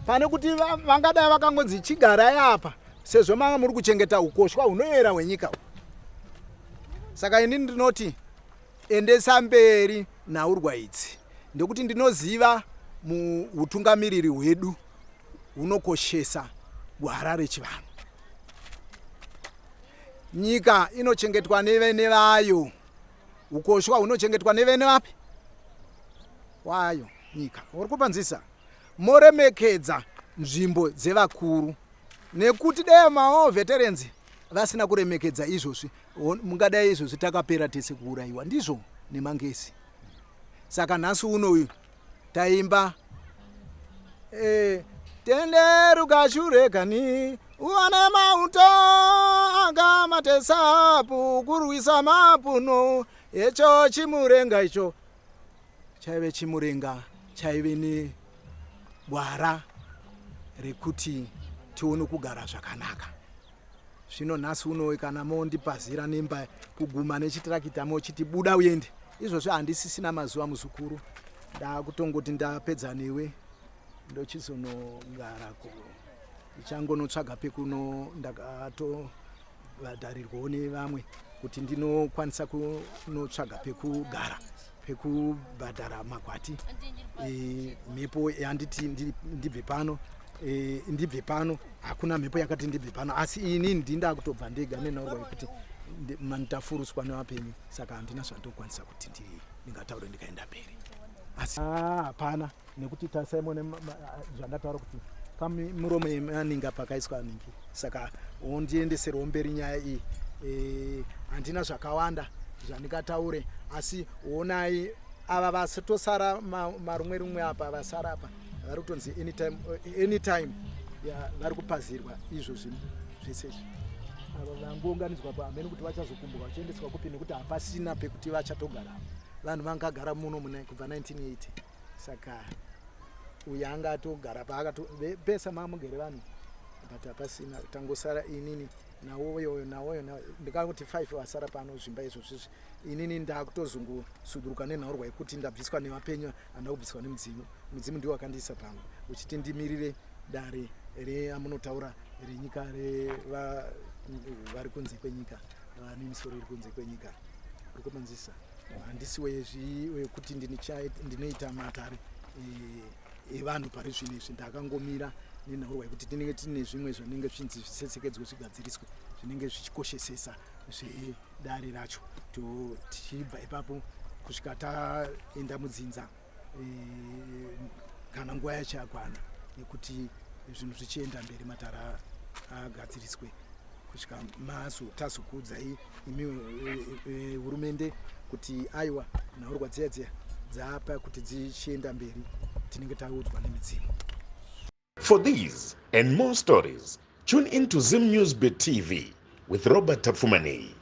pane kuti vangadai vakangonzi chigarai apa sezvo manga muri kuchengeta ukoshwa hunoyera hwenyika. Saka ini ndinoti endesa mberi nhaurwa idzi, ndokuti ndinoziva muutungamiriri hwedu hunokoshesa gwara rechivanhu. Nyika inochengetwa nevene vayo, ukoshwa hunochengetwa nevene vapi wayo nyika. Uri kupanzisa? Moremekedza nzvimbo dzevakuru, nekuti dai mao veterans vasina kuremekedza izvozvi, mungadai izvozvi takapera tese kuurayiwa ndizvo nemangesi. Saka nhasi unoyu taimba tenderuka shure kani uone mauto akamatesapu kurwisa mapuno. Icho chimurenga icho chaive chimurenga chaive negwara rekuti tione kugara zvakanaka. Zvino nhasi unowe kana mondipazira nemba kuguma nechitirakita mochiti buda uende, izvozvo handisisina mazuva muzukuru. Ndakutongoti ndapedza newe ndochizonogara ku ndichangonotsvaga pekuno ndakatobhadharirwawo nevamwe kuti ndinokwanisa kunotsvaga pekugara, pekubhadhara makwati. Mhepo yanditi ndibve pano, ndibve pano, hakuna mhepo yakati ndibve pano, asi ini ndinda kutobva ndega nenhaurwa yekuti mandafuruswa nevapenyu. Saka handina zvandokwanisa kuti ndingataure ndikaenda mberi, asi hapana nekuti tasaimone zvandataura kuti pamuromo yemaninga pakaiswa ningi. Saka wondiendeserwo mberi nyaya iyi. Handina zvakawanda. zvandingataure asi honai ava vasitosara marumwe rumwe apa vasara apa vari kutonzi anytime, anytime vari kupazirwa izvo zvinhu zvese izvi ava vangounganidzwa pa hamene kuti vachazokumbuka vachiendeswa kupi nekuti hapasina pekuti vachatogara vanhu vangagara muno muna kubva 1980 saka uyo anga atogara paakato pesa mamugere vanhu but hapasina tangosara inini nawoyo nawoyo ndikangoti 5 vasara pano zvimba izvo zvizvi inini ndakutozongosuduruka nenhaurwa yekuti ndabviswa nevapenyu handina kubviswa nemudzimu mudzimu ndiwo wakandiisa pano uchiti ndimirire dare reamunotaura renyika vari kunze kwenyika vane misoro iri kunze kwenyika uri kumanzisa handisi wekuti ndinoita matare eh, evanhu pari zvino izvi ndakangomira nenhaurwa yekuti tinenge tine zvimwe zvanenge zvinzi zvitsetsekedzwe zvigadziriswe zvinenge zvichikoshesesa zvedare racho tichibva ipapo kusvika taenda mudzinza e, kana nguva yacho yakwana yekuti zvinhu zvichienda mberi matara agadziriswe kusvika mazo tazokuudzai imi e, e, hurumende kuti aiwa nhaurwa dziya dziya dzapa kuti dzichienda mberi tinenge taudzwa nemidzimu. For these and more stories, tune in to Zim News Bit TV with Robert Tafumani.